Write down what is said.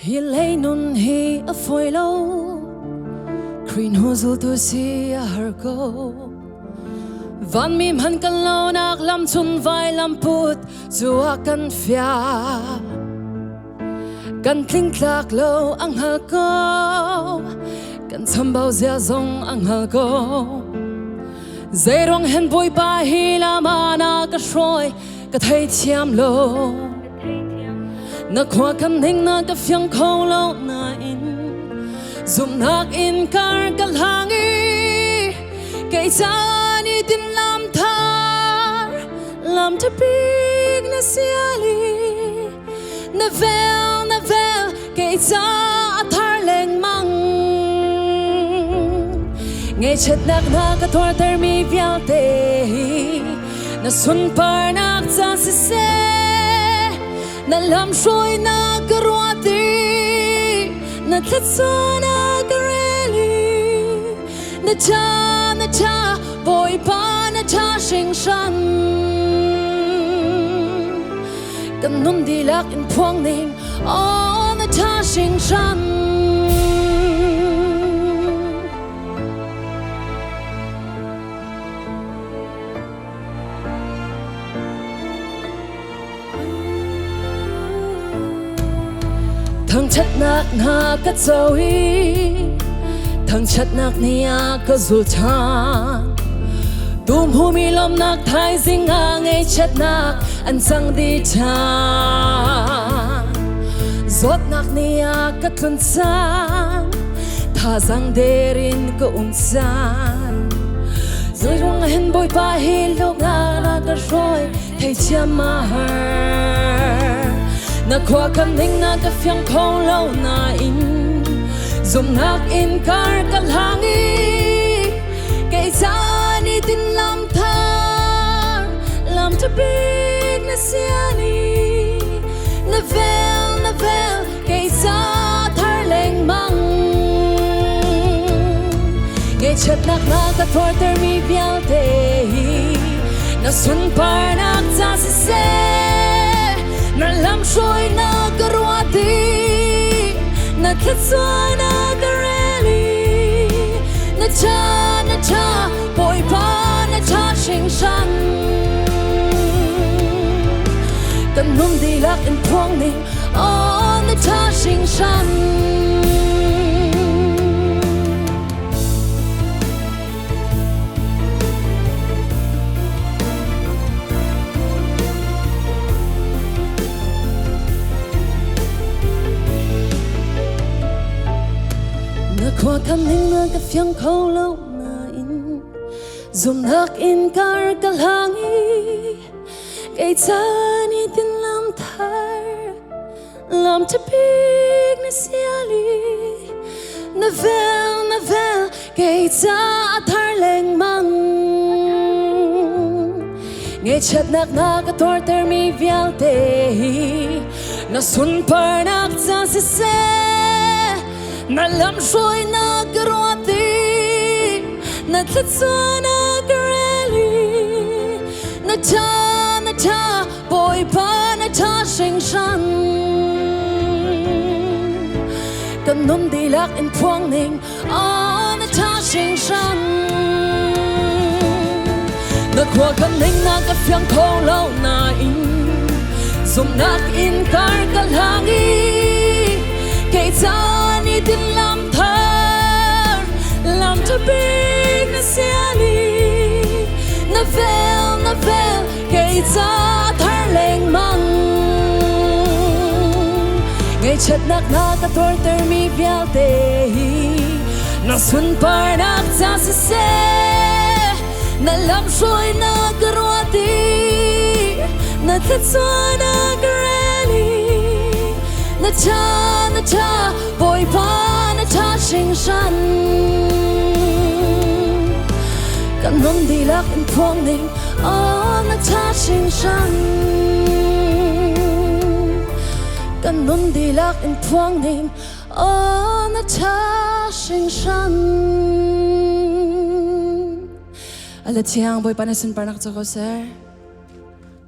Hi lei nun hi a fawi lo, Khrih hnu zultu si a har ko. Vanmi hman kan lonak lam chun vailam put cu a kan fiah. Kan tling tlak lo a hngal ko, kan chambau zia zong a hngal ko. Zeiruang hen Bawipa hi lama na ka hruai ka theithiam lo. Na khua kan ning na ka fiang kho lo nain zumhnak in kar ka hlang i kei ca ni tin lam thar lam ṭha na siali na vel na vel kei ca a thar lengmang ngaihchiatnak na ka tuarter mi vialte hi na sunparnak ca siseh na lamhruainak ka ruat i na thluachuahnak ka rel i na ṭha na ṭha Bawipa na ṭha hringhran kan nun dihlak in phuang ning aw na ṭha hringhran. Thangṭhatnak hna ka co i thangṭhatnak ni ah ka zul ṭhan. Tumhumi lawmnak thaizing ah ngaihchiatnak an cang dih ṭhan. Zawtnak ni ah ka tlun caan, thazang der in ka um caan. Zeiruang ah hin Bawipa hi lungah na ka hruai theithiam ma har. Na khua kan ning na ka fiang kho lo nain zumhnak in kar ka hlang i kei ca ni tin lam thar lam ṭha bik na siani na vel na vel kei ca thar lengmang. Ngaihchiatnak na ka tuartermi vialte hi na sunparnak ca siseh na lamhruainak ka ruat i na thluachuahnak ka rel i na ṭha na ṭha Bawipa na ṭha hringhran kan nun dihlak in phuang ning aw na ṭha hringhran. Na khua kan ning na ka fiang kho lo nain zumhnak in kar ka hlang i Kei ca ni tin lam thar lam ṭha na siali na vel na vel kei ca a thar lengmang ngaihchiatnak na ka tuartermi vialte hi na sunparnak ca siseh na lamhruainak ka ruat i na thluachuahnak ka rel i na ṭha na ṭha Bawipa na ṭha hringhran kan nun dihlak in phuang ning aw na ṭha hringhran na khua kan ning na ka fiang kho lo nain zumhnak in kar ka hlang i kei ca ni tin lam thar lam ṭha bik na siali na vel na vel kei ca thar lengmang ngaihchiatnak na ka tuartermi vialte hi na sunparnak ca siseh na lamhruainak ka ruat i na thluachuahnak ka rel i na ṭha na ṭha Bawipa na ṭha hringhran kan nun dihlak in phuang ning aw na ṭha hringhran kan nun dihlak in phuang ning aw na ṭha hringhran Ala thiang Bawipa na sunparnak cu ko seh.